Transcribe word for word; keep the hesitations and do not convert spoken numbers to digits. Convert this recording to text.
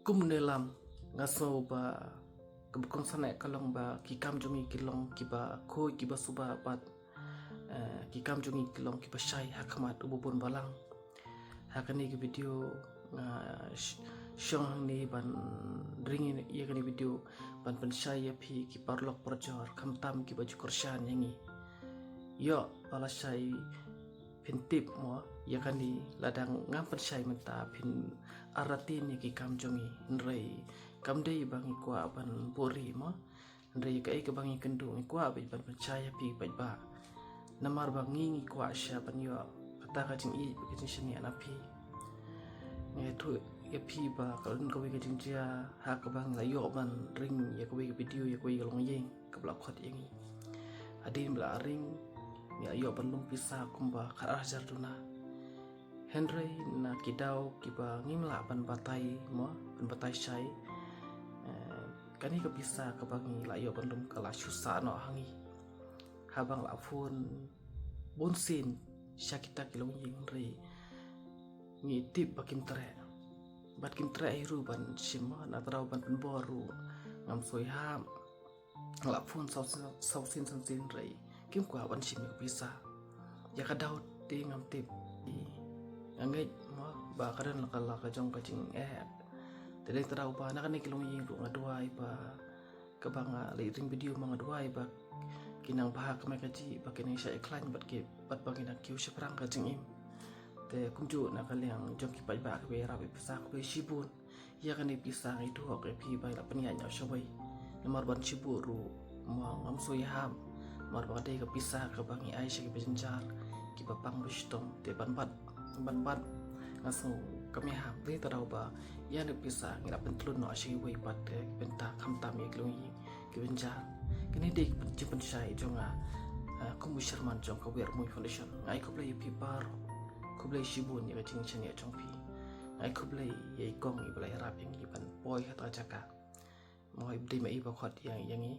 Kum ne lam nga sngew ba kaba kongsan eh ka long ba ki kam jong ngi ki long kiba khuid kiba suba bad eh, ki kam jong ngi ki long kiba shai ha khmat uba bun balang. Ha kane ka video nga sh- shong hangne ban ring ïa kane video ban pynshai ïa phi ki paralok parajor khamtam kiba ju kyrshan ïa ngi. Ïoh ba lashai phin tip mo ïa kane, lada ngam pynshai mynta phin artatien ïa ki kam jong ngi. Hynrei kam dei ba ngi kwah ban buhrieh mo, hynrei kaei kaba ngi kynduh ngi kwah beit ban pynshai ïa phi paidbah. Namar ba ngi ngi kwah sha ban ïoh kata ka jingïeit bad ka jingshaniah na phi. Nga ïathuh ïa phi ba ka don kawei ka jingjia ha kaba ngi la ïoh ban ring ïa kawei ka video ïa kawei ka longïing kaba la khot ïa ngi. Hadien ba la ring ngi la ïoh ban lum pisa kumba khatar hajar duna. Hynrei na ki daw kiba ngim lah ban batai mo, ban batai shai, eh, kane ka pisa kaba ngi la ïoh ban lum ka la shu sah noh ha ngi. Haba nga la phone bun sien sha kita ki longïing, hynrei ngi tip ba kim treh. Bad kim treh hi ruh ban shim mo, na trai ban pynbor ruh ngam soi hap. Nga la phone saw sien, saw sien san sien, hynrei kim kwah ban shim ïa ka pisa. Ïa ka daw te ngam tip. Nga ngeit mo ba ka don la ka la ka jong ka jingeh. Te dei trai ba na kane ki longïing ruh nga duwai ba kaba nga leit ring video ma nga duwai ba ki nang bha ka mai ka jih, ba ki nang shah ïakhlaiñ bad ki, bad ba ki nang kiew shaphrang ka jingim. Te kumjuh na ka liang jong ki paidbah kiba ïarap ïa pisa khublei shibun. Ïa kane pisa ngi duh ïa phi ba la pynïaid noh shawei. Namar ban shibun ruh mo ngam soi hap. Namar ba ka dei ka pisa kaba ngi ai sha kiba jynjar, kiba pang ba shitom, te ban bat, ban bat nga sngew kam ïahap. Te trai ba ïa kane pisa ngi la pyntlun noh sha kiwei pat, eh, ki bynta khamtam ïa ki longïing kiba jynjar. Kane dei ka jingpynshai jong nga, eh, kum u chairman jong ka Wer Mui Foundation. Nga ai khublei ïa phi baroh. Khublei shibun ïa ka jingshaniah jong phi. Nga ai khublei ïa i kong iba la ïarap ïa ngi ban poi ha kata ka jaka. Mo, i dei ma i ba khot ïa, ïa ngi.